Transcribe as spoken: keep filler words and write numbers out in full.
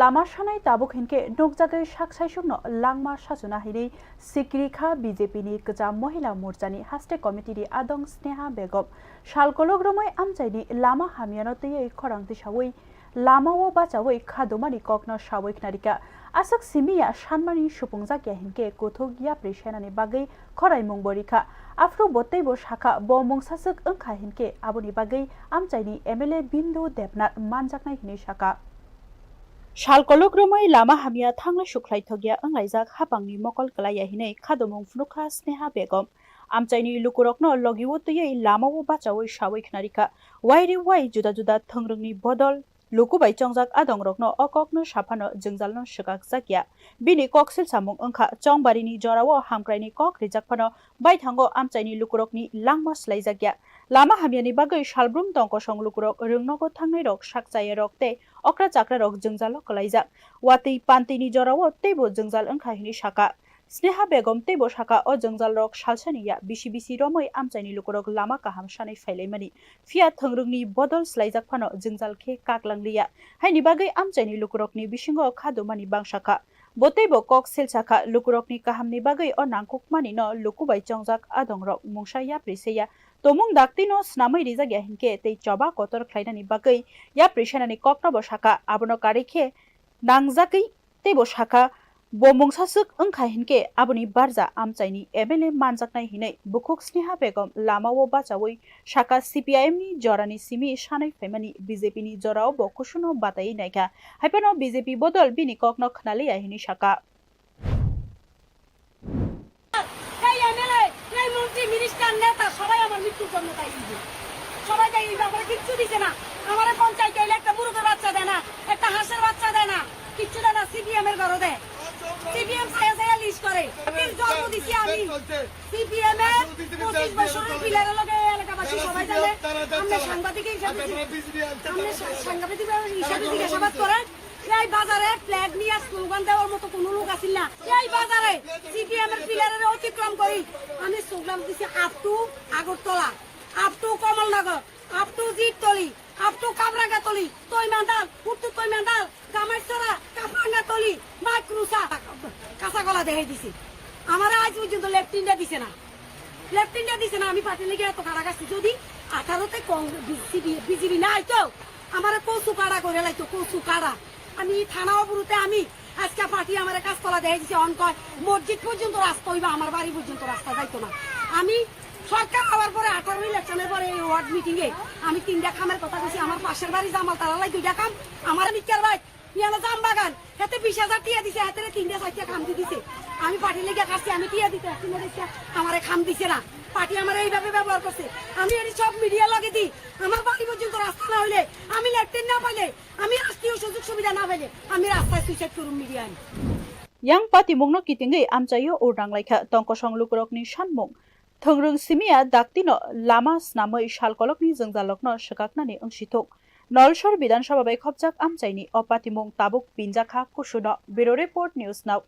Lama sanai tabuk hinkhe nukjagwi sak saisukno langma sachuna hinwi sikri kha B J P ni kwcham Mohila Morcha ni haste committee ni adong Sneha Begum. Sal kolok romwi amchaini lama hamyano twiwi khorang tisawi lamao bachawi khadumani kokno sawi khnarikha. Aswk simiya sanmani supungjak ya hinkhe kuthuk yapri senani bagwi khoraimung bo rikha. Aphuru bo teibo sakha, bo mungsaswk wngkha hinkhe aboni bagwi amchaini M L A Bindu Debnath manjaknai hinwi sakha. Sal kolok romwi lama hamya thanglai sukhlai thokya wnglaijak hapangni mokol kwlaiya hinwi khadumung phunukha Sneha Begum. Amchaini lukurokno logio twiwi lamao bachawi sawi khnarikha. Wairi wai juda juda thwngrwngni bodol luku bai chongjak adongrokno o kokno saphano jwngjalno swkakjakya. Bini kok silsamung wngkha chongbarini jorao hamkraini kok rijak phano baithango amchaini lukurokni langma swlaijakya. Lama hamyani bagwi salbrum tongkosong lukurok rwngnogo thangnairok sakchayarok tei okra chakrarok jwngjalo kwlaijak. Watwi pantwini jorao teibo jwngjal wngkha hinwi sakha. Sneha Begum teibo sakha, o jwngjalrok salsani ya bisi bisi romwi amchaini lukurok lama kaham sanwi phailaimani, phiya thwngrwngni bodol swlaijak phano jwngjal khe kaklangliya. Haini bagwi amchaini lukurokni bisingo khadumani bangsa kha. Bo teibo kok silsa kha, lukurokni kahamni bagwi o nangkukmanino luku bai chongjak adongrok mungsa yapri seya. Tomung daktino snamwi rijak ya hinkhe tei choba kotor khlainani bagwi yapri senani koknobo sakha, abono karwi khe nangjagwi teibo sakha, bo mungsaswk wngkha hinkhe aboni barja amchaini M L A manjaknai hinwi bukhuk Sneha Begum lamao bachawi sakha, C P I M ni jorani simi sanwi phaimani B J P ni jorao bo kusuno bataiwi naikha, haiphano B J P bodol bini kokno khnaliya hinwi sakha. এই এমএলএ, এই মন্ত্রী, মিনিস্টার, নেতা সবাই আমার মৃত্যুর জন্য দায়ী। সবাই দায়ী, এই ব্যাপারে কিচ্ছু দিছে না। আমারে পঞ্চায়েতে এলে একটা মুরগের বাচ্চা দেয় না, একটা হাঁসের বাচ্চা দেয় না, কিচ্ছু দেয় না। সিপিএম এর ঘরও দেয়, সিপিএম ছায়া ছায়া লিস্ট করে। এর জন্ম দিছি আমি। সিপিএম এর পঁচিশ বছরের পিলারের লগে এলাকাবাসী সবাই জানে। আপনি সাংবাদিক হিসাবে, আপনি সাংবাদিক হিসাবে জিজ্ঞাসাবাদ করেন। এই বাজারে ফ্ল্যাগ নিয়ে স্লোগান দেওয়ার মতো কোনো লোক আছিল না। এই বাজারে সিপিএম এর পিলারের অতিক্রম করি আমি স্লোগান দিছি up to Agartala, up to Kamalnagar, up to জিটতলি, up to কাবরাঙ্গাতলি, তৈমান্দাল, উত্তর তৈমান্দাল, কামাইছড়া, কাবরাঙ্গাতলি, মাইক্রুসা, কাঁচা কলা দেখাই দিছি। আমার আজ পর্যন্ত লেফটিনটা দিছে না, লেফটিনটা দিছে না। আমি পার্টি লেগে এত কাড়া কাছি যদি আঠারোতে কং-, বিসিবি, বিজিবি না আইতো, আমারে কচু কাড়া করে লাইতো, কচু কাড়া। আমি থানা অবরুতে আমি আজকে পার্টি আমারে কাঁচকলা দেখাই দিছে, অন কয় মসজিদ পর্যন্ত রাস্তা হইবা, আমার বাড়ি পর্যন্ত রাস্তা যাইতো না। আমি সরকার হওয়ার পরে আঠারো ইলেকশনের পরে এই ওয়ার্ড মিটিং এ আমি তিনটা কামের কথা কইছি। আমার পাশের বাড়ি জামালতলা লাই দুইটা কাম, আমার মিক্কার ভাই ইয়ানো জাম বাগান, হেতে বিশ হাজার টিয়া দিছে, হেতে তিনটা চারটা কাম দি দিছে। আমি পার্টি লেগে কাটছি, আমি টিয়া দিতে আসছি না দেখছি, আমারে কাম দিছে না। পার্টি আমারে এইভাবে ব্যবহার করছে। আমি এটি সব মিডিয়া লগে দিই, আমার বাড়ি পর্যন্ত রাস্তা না হইলে, আমি লেট্রিন না পাইলে, আমি রাষ্ট্রীয় সুযোগ সুবিধা না পাইলে, আমি রাস্তায় সুইসাইড করুম মিডিয়া আনি। Yang patimungno kitingwi amchaio ur nanglaikha, tongkosong lukurokni sanmung. Thwngrwng simiya daktino lama snamwi sal kolokni jwngjalrokno swkaknani wngsithung. Nolsor Bidhan Sabha bai khopjak amchaini o patimung tabuk pinjakha kusuno. Bureau Report, News Now.